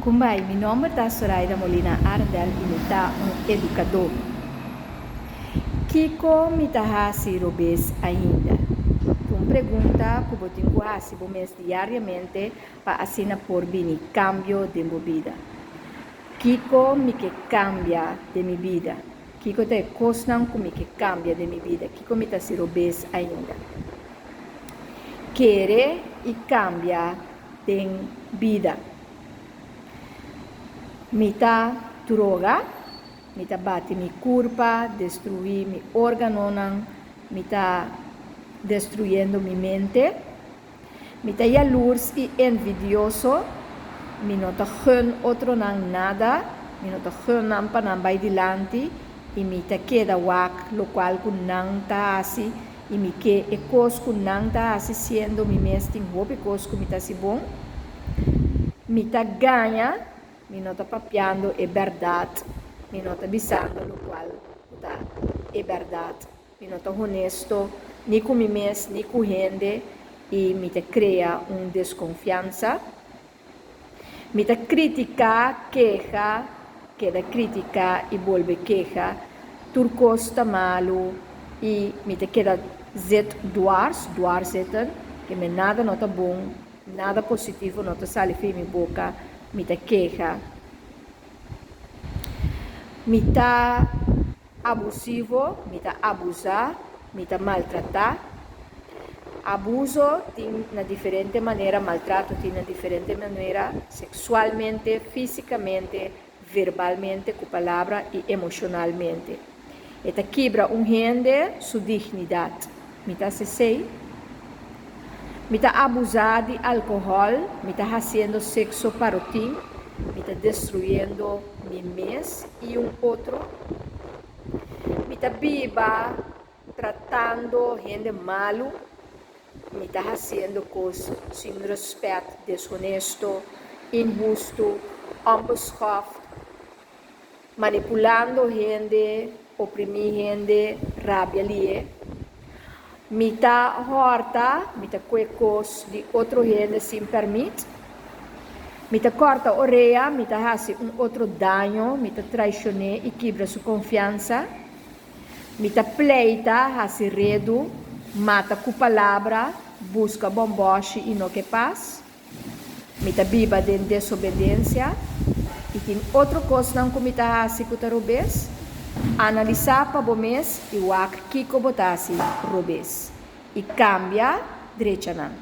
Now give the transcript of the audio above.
Kumbai, mi nòmber ta Soraida Molina Arendel i mi ta un edukadó. Kiko mi ta hasi robes ainda? Ta un pregunta ku bo tin ku hasi bo mes diariamente pa asina por bini kambio den bo bida. Kiko mi ke kambia den mi bida? Kiko ta e kosnan ku mi ke kambia den mi bida? Kiko mi ta hasi robes ainda? Kere i kambia den bida. Mi ta droga, mi ta bati mi kurpa, destruí mi órganonan, mi ta destruyendo mi mente. Mi ta yalurs i envidioso, mi no ta gun otronan nada, mi no ta gun nan pa nan bai dilanti i mi ta keda wak lokual ku nan ta hasi i mi ke e kos ku nan ta hasi siendo mi mes tin hopi kos ku mi ta hasi bon. Mi ta gaña, mi no ta papiando e bèrdat, mi no ta bisando lokual ku ta e bèrdat, mi no ta honesto ni ku mi mes ni ku hende i mi ta krea un deskonfiansa. Mi ta kritiká, keha, keda kritiká i bolbe keha. Tur kos ta malu i mi ta keda zit dwars, dwars zitten, ke mi nada no ta bon, nada positivo no ta sali for mi boka, mi ta keha. Mi ta Abusivo, mi ta abusá, mi ta maltratá. Abuso tin na diferente manera, maltrato tin na diferente manera, seksualmente, físikamente, verbalmente, ku palabra, i emoshonalmente. E ta kibra un hende su dignidat. Mi ta hasi esei. Mi ta abusá di alkohòl, mi ta hasiendo sekso parotin, mi ta destruyendo mi mes i un otro. Mi ta biba tratando hende malu, mi ta hasiendo kos sin rèspèt, deshonesto, inhustu, onbeschoft. Manipulando hende, oprimí hende, rabia lié. Mi ta hòrta, mi ta kue kos di otro hende sin pèrmit. Mi ta kòrta orea, mi ta hasi un otro daño, mi ta traishon'é i kibra su konfiansa. Mi ta pleita, hasi redu, mata ku palabra, buska bòmbòshi i no ke pas. Mi ta biba den desobedensia i tin otro kosnan ku mi ta hasi ku ta robes? Analisá pa bo mes i wak kiko bo ta hasi robes i kambia drecha nan.